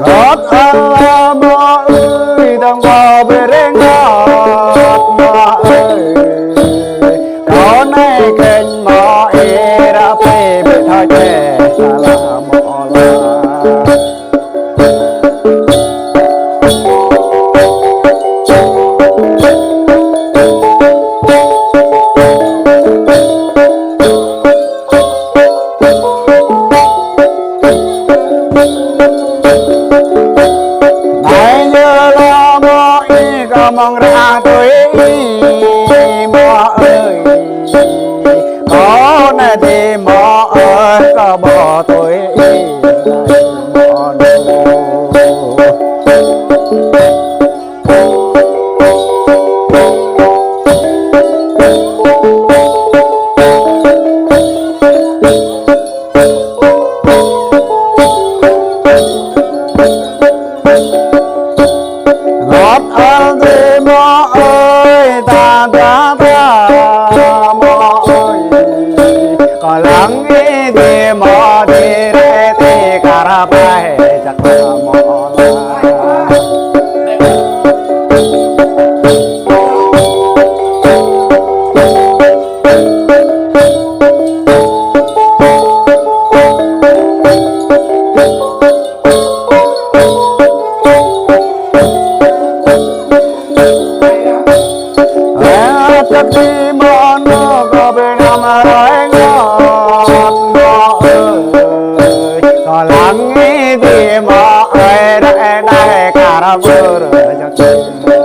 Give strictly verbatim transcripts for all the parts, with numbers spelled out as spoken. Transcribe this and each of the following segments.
Ngót ala mơ ơi, tơng kơ bơreng ngót mơ ơi. Kâo anai kĕnh mơ ơi, ră pĕ bĕ thâo čĕ, ala mơ ala. Anai yơh la mơ ơi, kâo mơ̆ng ră tui ih mơ ơi. Kâo anai dih mơ ơi, kâo ƀu tui ih mơ ơi. Ngót ala dih mơ ơi, ta ta ta mơ ơi. Kâo lăng ih dih mơ, dih rai dih kar ƀai čăk mơ la. Ơ, čăk dih mơ nô kâo bơnăm rai ngót mơ ơi. Kâo lăng ih dih mơ ơi, rai anai kar ƀur čăk dih mơ.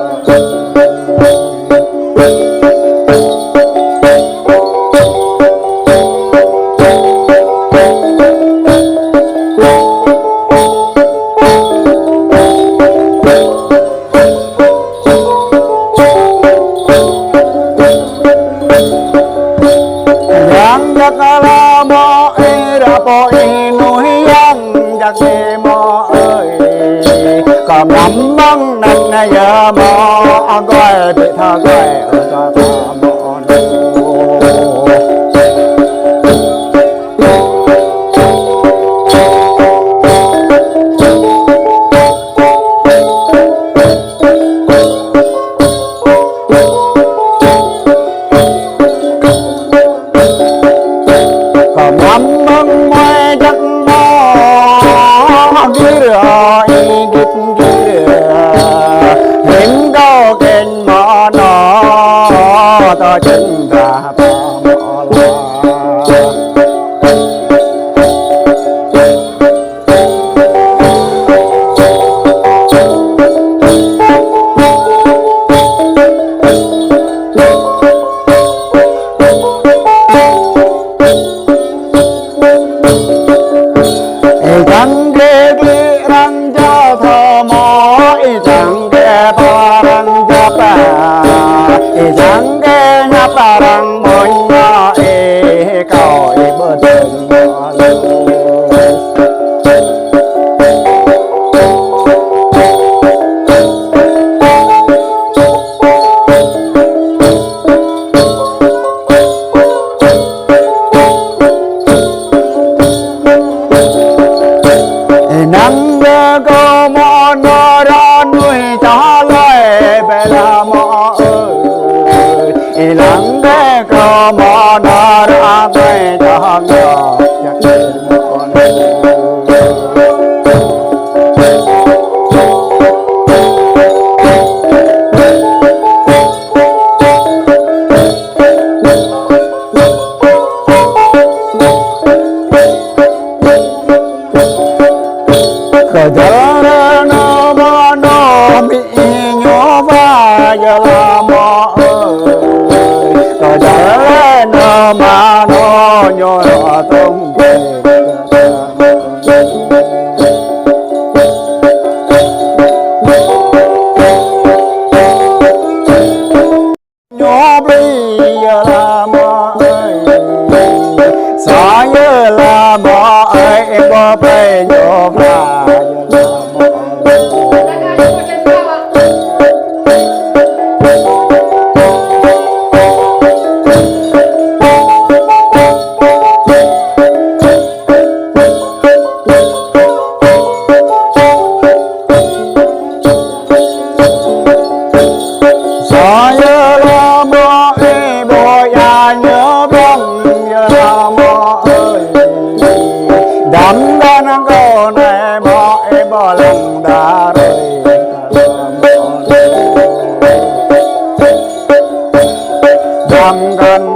Yang jăk ala mơ ơi, ră pô ih nuih yang jăk dih mơ ơi. Kâo mlam mơ̆ng anăn yơh mơ, agơi bĕ thâo gơi, ơ ta ta mơ ơi. Kâo mlam mơ̆ng mơi jăk mơ, gir ơi git gir. Hing kâo kĕnh mơ nô, tơ čeng ta ta mơ la. Ih čang kơ glĭ arăng jao thâo mơ̆, ih čang kơ pô arăng jao pă, ih čang kơ ñăp arăng mơ̆n mơ̆, ih kâo ih ƀu dơ̆ng mơ̆ lu. Ih lăng kơ kâo mơ̆ nao ră anai čơlơi bĕ la mơ̆ ơi. Ih lăng kơ kâo mơ̆ nao ră anai čơlơi. Kơjăp rai nao mă nao mĭ ñu wa yơh la mơ̆ ơi. Kơjăp rai nao mă nao ñu ră tong kĕ. Ñu bli yơh la mơ̆ ơi. Sa yơh la mơ̆ ơi, ih ƀu brơi ñu wa yơh la mơ̆. Dăm kăn kơ nai mơ̆ ih ƀơi lăng đa rơi. Dăm kăn